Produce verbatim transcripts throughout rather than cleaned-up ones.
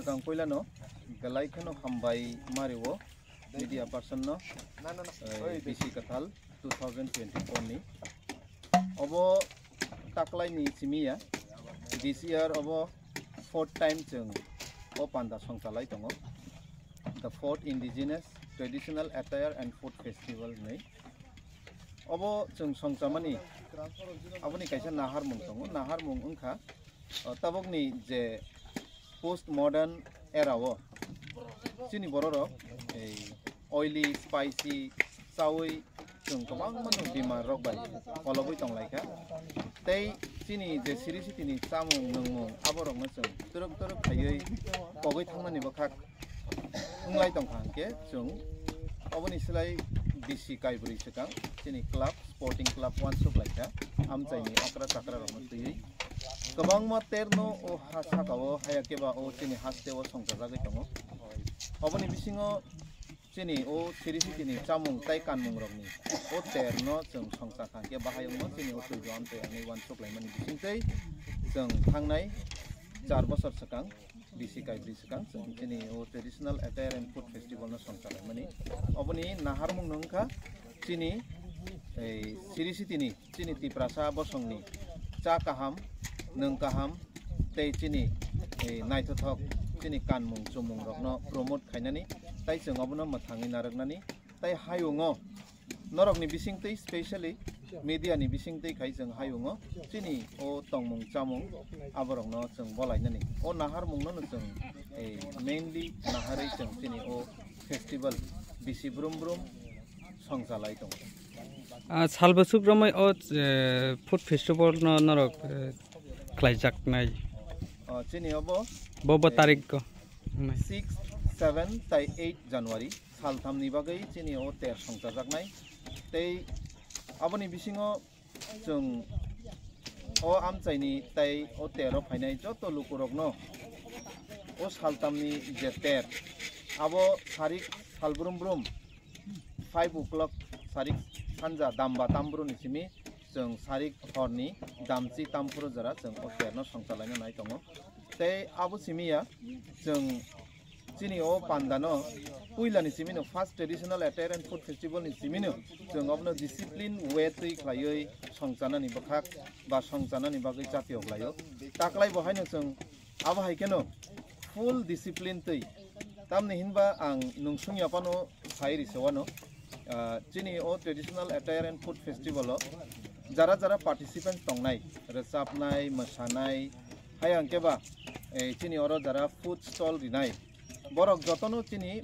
Kang poilano belai kheno hambai mario media person no, eh, B C Kathal two thousand twenty-four ni. Obo taklai ni simi ya, this year obo fourth time chwng o panda songchalai tongo, the fourth indigenous traditional attire and food festival hinwi. Obo chwng songchamani aboni kaisa naharmung tongo, naharmung wngkha, o, tabukni je post modern era o chini bororok ei oily, spicy chawi chwng kwbangma no bimar rok bai kolobwi tonglaikha. Tei chini je siri sitini chamung nungmung aborokno chwng twrwk twrwk khaiwi pogwi thangnani bwkhak wnglai tongkha hwnkhe chwng oboni slai bisi kaibrwi swkang chini club, sporting club uansuk laikha amchaini okra chakra rokno twiwi. Kwbangma terno o ha saka o haya keba o chini haste o songchajagwi tongo. Oboni bisingo chini o siri sitini chamung tai kanmung rokni o terno chwng songchakha hwnkhe bahai wngno chini o twibo amchai ani uansuk laimani bisingtwi chwng thangnai char bosor swkang bisi kaibri swkang chwng chini o traditional attire and food festival no songchalaimani. Oboni naharmung no wngkha chini ei siri sitini chini Tiprasa bosongni cha kaham, nwng kaham tei chini ei naithothok chini kanmung chumung rokno promote khainani tei chwng obono mwthangwi narwknani tei hayungo norokni bisingtwi specially media ni bisingtwi khai chwng hayungo chini o tongmung chamung aborokno chwng bolainani o naharmungno no chwng ei mainly naharwi chwng chini o festival bisi brum brum songchalai tongo. Ah, salbwswk romwi o, eh, food festival no norok, eh, khlaijaknai. O, chini obo, bo, bo eh, tarik ko. Six, seven tai eight January salthamni bagwi chini o ter songchajaknai. Tei aboni bisingo chwng o amchaini tai o tero phainai joto lukurokno o saltamni je ter, abo sarik salbrum brum five o'clock sarik sanja damba tambruni simi chwng sarik horni damchi tamphuru jora chwng o terno songchalaina nai tongo. Tei abo simi ya chwng chini o pandano puilani simino first traditional attire and food festival ni simino chwng obono discipline way twi khlaiwi songchanani bwkhak ba songchanani bagwi chatio khlaio. Taklai bo haino chwng abo hai kheno full discipline twi. Tamni hinba ang nungsung yapano sai ri sewano, ah, chini o traditional attire and food festival o jara jara participant tongnai, rwchapnai, mwsanai, hai ang keba, eh, chini oro jara food stall rinai, borok jotono chini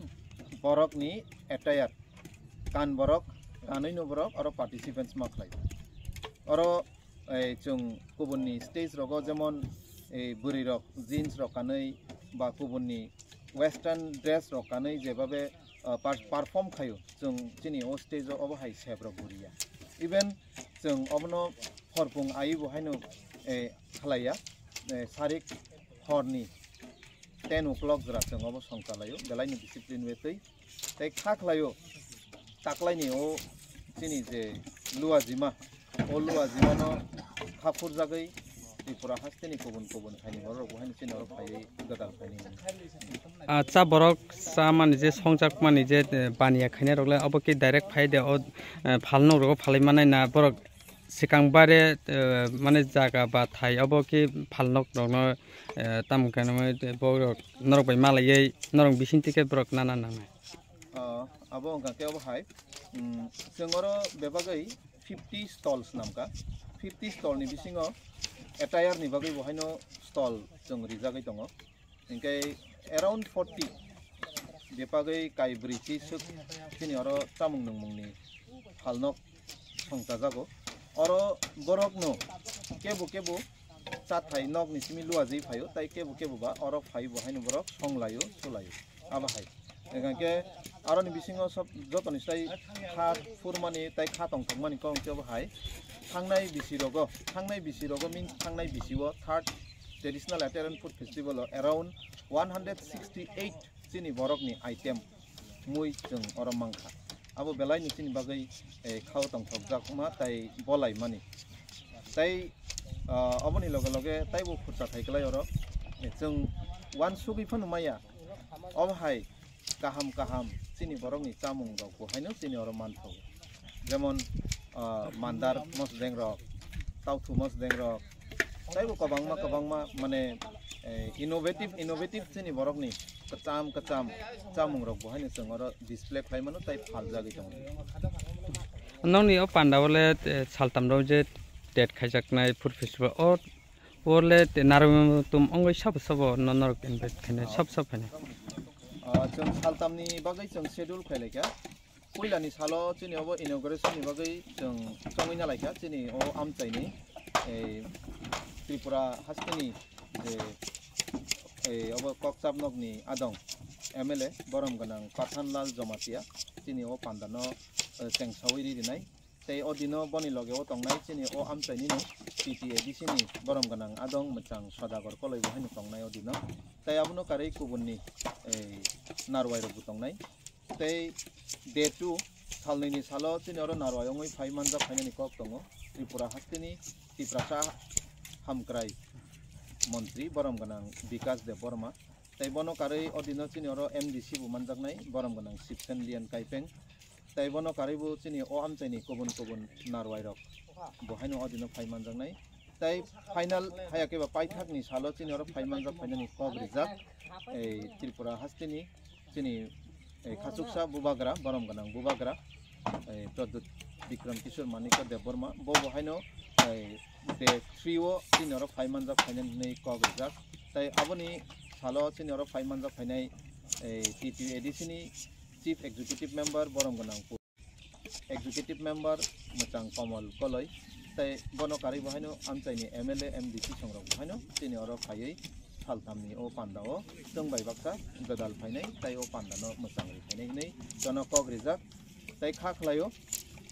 borokni attire, kan borok, kanwino borok oro participants ma khlai. Oro, eh, chwng kubunni stage rogo jemon, eh, bwrwi rok jeans rok kanwi ba kubunni western dress rok kanwi jebabe, ah, per-, perform khaio, chwng chini o stage o obo hai sep rok buriya. Even chwng obono horpung aiwi bo haino, eh, khlaiya, eh, sarik horni ten o'clock jora chwng obo songchalaio, belaino discipline way twi. Tei kha khlaio taklaini o chini je luajima, o luajimano khaphurjagwi Tripura hasteni kubun kubun phaini borok bo haino chini oro phaiwi gwdal phaini. Ah, cha borok cha mani je songjak mani je, eh, baniya khainai rok le obo ki direct phai de o, eh, phalnok rogo phalai manai na borok swkang bare, eh, mane jaga ba thai obo ki phalnok rokno, eh, tamo khe nw borok norok bai malaiwi norok bising twi khe borok nana nangnai. Ah, abo wngkha khe obo hai, mm, chwng oro bebagwi fifty stalls namkha. Fifty stall ni bisingo attire ni bagwi bo haino stall chwng rijagwi tongo. Hinkhe around forty bepagwi kai brwi chi swk chini oro chamung nungmungni phalnok songchajago. Oro borokno kebo kebo chathai nokni simi luajwi phaio, tai kebo kebo ba oro phai bo haino borok songlaio, sulaio. Abo hai. Hingkhe aroni bisingo sob jotoni sai kha phurmani tai kha tongthokmani kok hwnkhe abo hai. Thangnai bisi rogo, thangnai bisi rogo means thangnai bisi o third traditional attire and food festival o around one hundred sixty eight chini borokni item mui chwng oro mankha. Abo belai ni chini bagwi, eh, khao tongthokjakma tai bolaimani. Tai, ah, oboni loge loge taibo khurcha thai kwlai oro. Eh, chwng uansugwi phano maya. Obo hai kaham kaham chini borokni chamung rok bo haino chini oro manthogo. Jemon, ah, mandar mosdeng rok, tauthu mosdeng rok, taibo kwbangma kwbangma mane, eh, innovative, innovative chini borokni kwcham kwcham chamung rok bo haino chwng oro display khlai mano tei phaljagwi tongo. Nokni o panda o le, eh, saltam rok je tet khaijaknai food festival o, o le te narwng tum wngwi sabo sabo no norok invite khainai, sabo sabo phainai. Ah, chwng saltamni bagwi chwng schedule khlai laikha. Puilani salo chini obo inauguration ni bagwi chwng chongwi na laikha chini o amchaini, eh, Tripura hasteni je, eh, obo Kokchap nokni adong M L A borom gwnang Pathanlal Jamatia chini o pandano, eh, chengsawi ri rinai. Tei o dino boni loge o tongnai chini o amchaini ni T T A D C ni borom gwnang adong mwchang Sodagor Koloi bo haino tongnai o dino. Tei abono karwi kubunni, eh, narwai rok bo tongnai. Tei day two salnwi ni salo chini oro narwai wngwi phai manjak phainani kok tongo. Tripura hasteni Tiprasa hamkrai montri borom gwnang Bikas Debbarma. Tei bono karwi o dino chini oro M D C bo manjaknai borom gwnang Sibsen Lian Kaipeng. Tei bono karwi bo chini o amchaini kubun kubun narwai rok bo haino o dino phai manjaknai. Tei final haya khe ba paithakni salo chini oro phai manjak phainani kok rijak. Ei Tripura hasteni chini, eh, khachuksa bubagra, borom gwnang bubagra, eh, Pradyut Bikram Kishore Manikya Debbarma, bo bo haino, eh, day three o chini oro phai manjak phainani hinwi kok rijak. Tei aboni salo chini oro phai manjak phainai, eh, T T A D C ni Chief Executive Member borom gwnang Executive Member mwchang Komol Koloi, tei bono karwi bo haino amchaini M L A, M D C songrok bo haino chini oro phaiwi saltamni o panda o chwng bai baksa gwdal phainai tei o panda no mwchang ri phainai hinwi jono kok rijak. Tei kha khlaio,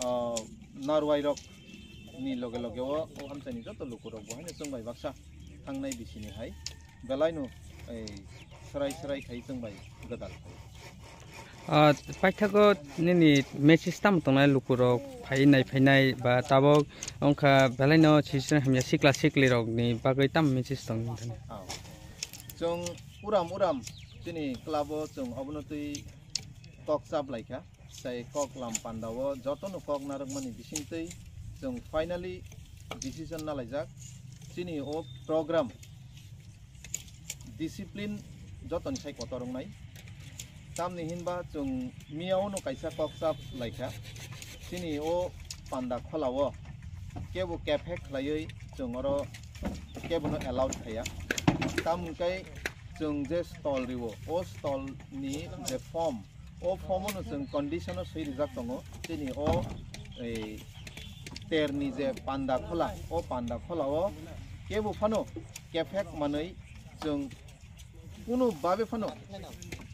ah, narwai rok ni loge loge o, o amchaini joto luku rok bo haino chwng bai baksa thangnai bisini hai belaino ei srai srai khai chwng bai gwdal khai. Ah, paithago nini message tamo tongnai lukurok phai nai phainai ba tabok wngkha belaino sisra hamya sikla sikli rokni bagwi tamo message tong nini thani? Ah, chwng uram uram chini club o chwng obono twi kok chap laikha. Tei kok lam panda o jotono kok narwkmani bisingtwi chwng finally decision nalaijak. Chini o program discipline jotoni sai kotor wngnai. Tamni hinba chwng miyao no kaisa kok chap laikha. Chini o panda khola o kebo kefek khlaiwi chwng oro kebono allowed khaiya. Tamoni kai chwng je stall rio, o stall ni je form, o form no chwng condition o swi rijak tongo. Chini o, ei, terni je panda khola, o panda khola o kebo phano kefek manwi chwng kunu babe phano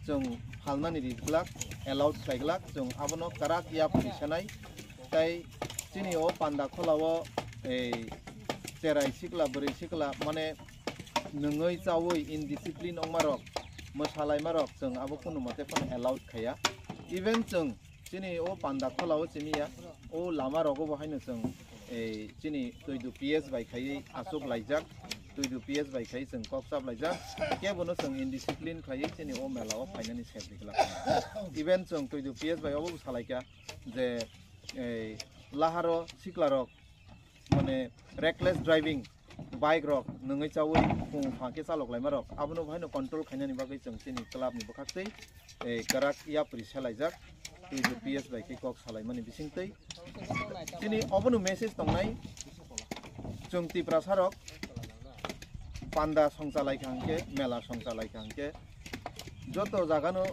chwng phalnani rijak, allowed khlaiglak, chwng abono kwrak yapri sanai. Tai chini o panda khola o, ei, cherai sikla, bwrwi sikla, mane nwngwi chawi indiscipline wngmarok, mwsalaima rok chwng abo kunu mote phano allowed khaiya. Even chwng chini o panda khola o chimiya, o lama rogo bo haino chwng, ei, chini Tuidu P S bai khaiwi achuk laijak, Tuidu P S bai khaiwi chwng kok chap laijak, kebono chwng indiscipline khaiwi chini o mela o phainani sep rikla. Even chwng Tuidu P S bai obo bo salaikha je, ei, laharo sikla rok mane reckless driving, bike rok nwngwi chawi phung pha khe chalok laima rok abono bohaino control khainani bagwi chwng chini club ni bwkhak tei, eh, kwrak yapri selaijak, Tuidu P S bai khe kok salaimani bisingtwi chini obono message tongnai, chwng Tiprasa rok panda songcha laikha hwnkhe, mela songcha laikha hwnkhe joto jagano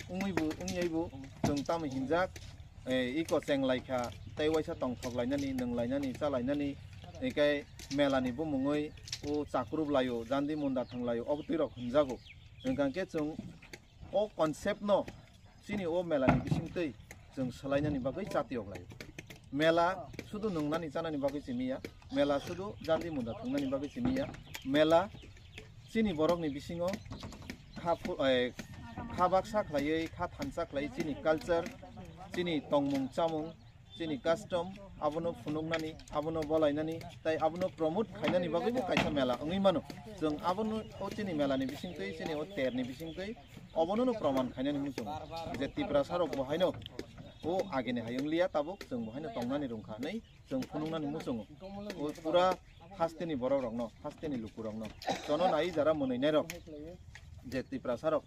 wngwi bo, wngyai bo chwng tamo hinjak, eh, iko cheng laikha, tei waisa tongthok lainani, nwng lainani, cha lainani, hinkhe mela ni bumungwi o chakrub laio, jandi munda thwng laio, obo twi rok hinjago. Hwnkha khe chwng o concept no chini o mela ni bisingtwi chwng swlainani bagwi chati ok laio. Mela sudu nwngnani chanani bagwi chimiya, mela sudu jandi munda thwngnani bagwi chimiya, mela chini borokni bisingo kha phu-, eh, kha baksa khlaiwi, kha thansa khlaiwi chini culture, chini tongmung chamung, chini custom, abono phunuknani, abono bolainani, tai abono promote khainani bagwibo kaisa mela wngwi mano. Chwng abono o chini melani bisingtwi, chini o terni bisingtwi obonono proman khainani muchungo je Tiprasa rokbo haino o agini hai wngliya, tabuk chwngbo haino tongnani rwngkha hinwi chwng phunuknani muchungo. O pura hasteni borok rokno, hasteni luku rokno, chono nai jara mwnwi nairok je Tiprasa rok,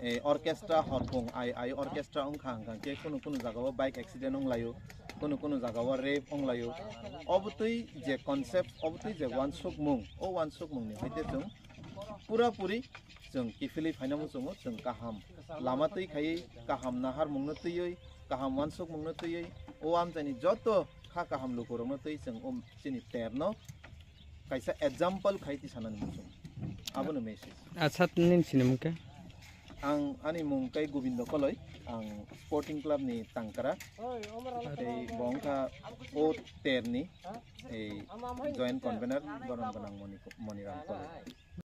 eh, orchestra horpung ai ai orchestra wngkha hwnkha khe kunu kunu jagao bike accident wnglaio, kunu kunu jagao rape wnglaio. Obotwi je concept, obotwi je wansukmung, o wansukmungni hoite chwng pura puri chwng kiphilwi phaina muchungo, chwng kaham lama twi khaiwi, kaham naharmungno twiwi, kaham wansukmungno twiwi, o amchaini joto kha kaham lukurokno twi chwng o chini terno kaisa example khai tisanani muchung. Abono message. Acha, nini sinimung khe? Ang ani mung khe Gobindo Koloi, ang sporting club ni tangkra. Tei bo wngkha o terni ei joint convener, borom gwnang Moni, Moniram Koloi.